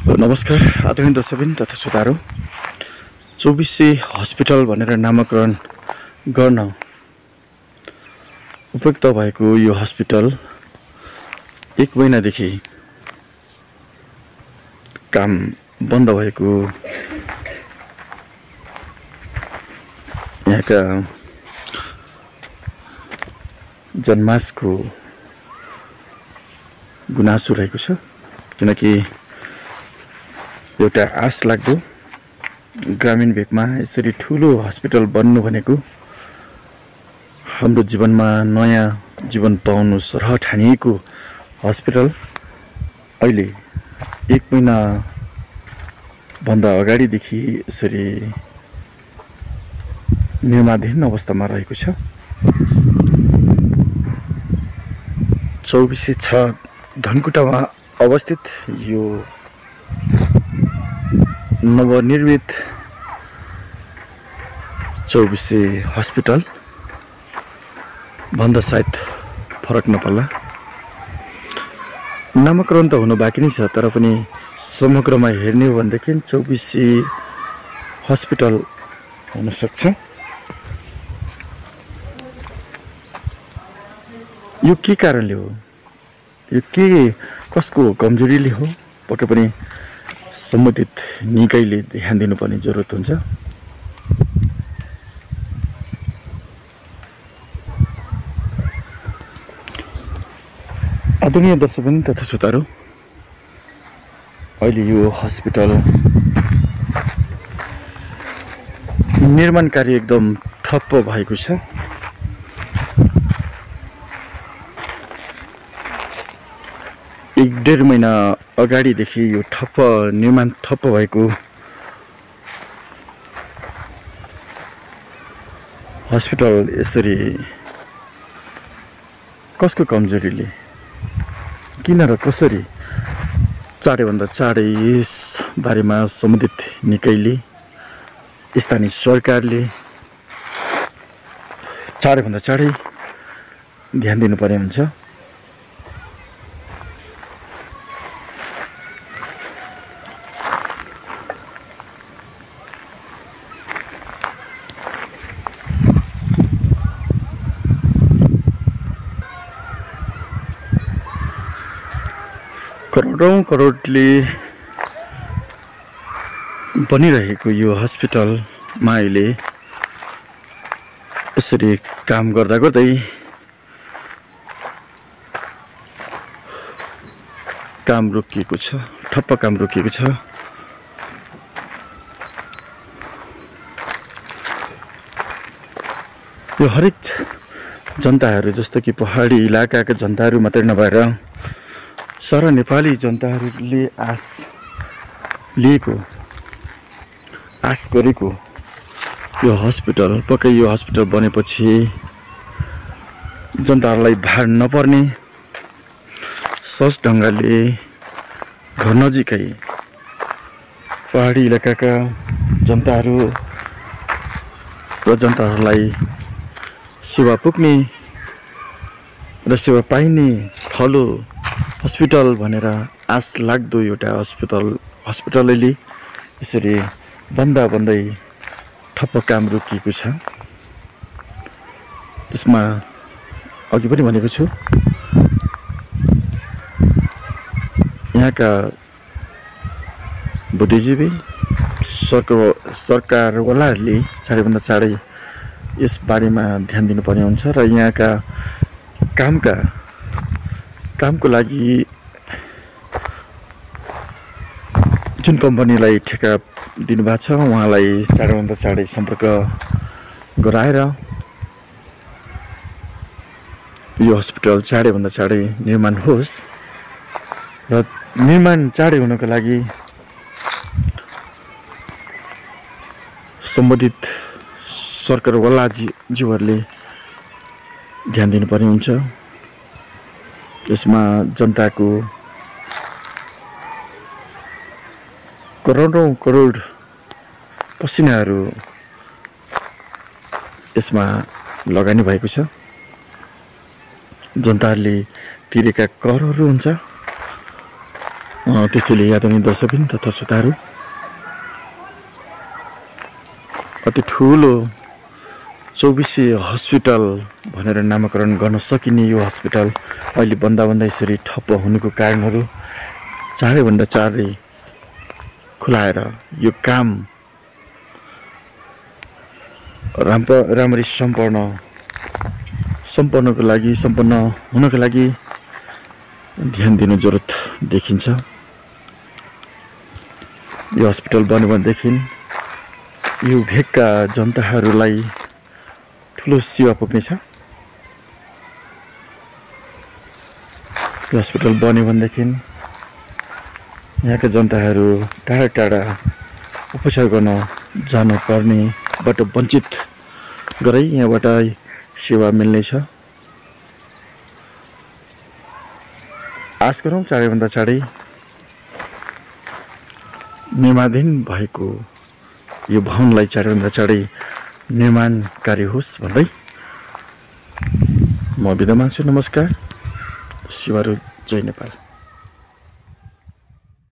नमस्कार आदरणीय दर्शकबिन तथा श्रोताहरू। 24 हस्पिटल भनेर नामाकरण गर्न उपयुक्त भएको यो हस्पिटल 1 महिनादेखि काम बन्द भएको यहाँका जनमासको गुनासो रहेको छ। किनकि एउटा आश लाग्दो ग्रामीण भेगमा यसरी ठुलो हस्पिटल बन्नु भनेको हाम्रो जीवनमा नयाँ जीवन पाउनु सरह ठानिएको हस्पिटल अहिले 1 महिना भन्दा अगाडिदेखि यसरी निर्माणाधीन अवस्थामा रहेको छ। 24/6 धनकुटामा अवस्थित यो नवनिर्मित 24 हस्पिटल भन्दा सायद फरक नपर्ला। नामकरण त हुनु बाँकी नै छ, तर पनि समग्रमा हेर्ने हो भनेदेखि 24 हस्पिटल हुन सक्छ। यो के कारणले हो, यो के कसको कमजोरीले हो, पक्कै पनि सम्बन्धित निकायले ध्यान दिनुपर्ने जरुरत हुन्छ। आदरणीय दर्शकबिन तथा श्रोताहरू, अहिले यो हस्पिटल निर्माण कार्य एकदम ठप्प भएको छ। एक 1.5 महिना अगाडिदेखि यो निर्माण ठप्प भएको हस्पिटल यसरी कसको कमजोरीले, किन र कसरी चाँडैभन्दा चाँडै यस बारेमा सम्बन्धित निकायले, स्थानीय सरकारले चाँडैभन्दा चाँडै ध्यान दिनुपर्ने हुन्छ। करोडौं करोडले बनिरहेको यो हस्पिटलमा अहिले यसरी काम गर्दा गर्दै काम रोकिएको छ, ठप्प काम रोकिएको छ। यो हरेक जनताहरू, जस्तो कि पहाडी इलाकाका जनताहरू मात्रै नभएर सारा नेपाली जनताहरूले आश गरेको यो हस्पिटल, पक्कै यो हस्पिटल बनेपछि जनताहरूलाई भार नपर्ने, सहज ढङ्गले घर नजिकै पहाडी इलाकाका जनताहरू र जनताहरूलाई सेवा पुग्ने र सेवा पाइने ठलो हस्पिटल भनेर आश लाग्दो एउटा हस्पिटलले यसरी बन्दै ठप्प काम रोकिएको छ। यसमा अघि पनि भनेको छु, यहाँका बुद्धिजीवी सरकारवालाहरूले चाँडैभन्दा चाँडै यस बारेमा ध्यान दिनुपर्ने हुन्छ र यहाँका कामको लागि जुन कम्पनीलाई ठेका दिनुभएको छ उहाँलाई चाँडैभन्दा चाँडै सम्पर्क गराएर यो हस्पिटल चाँडैभन्दा चाँडै निर्माण होस् र निर्माण चाँडै हुनको लागि सम्बन्धित सरकारवालाज्यूहरूले ध्यान दिनुपर्ने हुन्छ। यसमा जनताको करोडौं करोड पसिनाहरू यसमा लगानी भएको छ। जनताहरूले तिरेका करहरू हुन्छ त्यसैले आदरणीय दर्शकबिन तथा श्रोताहरू, अति ठुलो 2400 हस्पिटल भनेर नामाकरण गर्न सकिने यो हस्पिटल अहिले बन्दा यसरी ठप्प हुनुको कारणहरू चाँडैभन्दा चाँडै खुलाएर यो काम राम्ररी सम्पन्न हुनको लागि ध्यान दिनु जरुरत देखिन्छ। यो हस्पिटल बन्यो भनेदेखि यो भेगका जनताहरूलाई ठुलो सेवा पुग्नेछ। यो हस्पिटल बन्यो भनेदेखि यहाँका जनताहरू टाढा टाढा उपचार गर्न जानुपर्नेबाट वञ्चित गराइ यहाँबाट सेवा मिल्नेछ। आश गरौँ चाँडैभन्दा चाँडै निर्माणाधीन भएको यो भवनलाई चाँडैभन्दा चाँडै निर्माण कार्य होस् भन्दै म बिदा माग्छु। नमस्कार। शिवहरू जय नेपाल।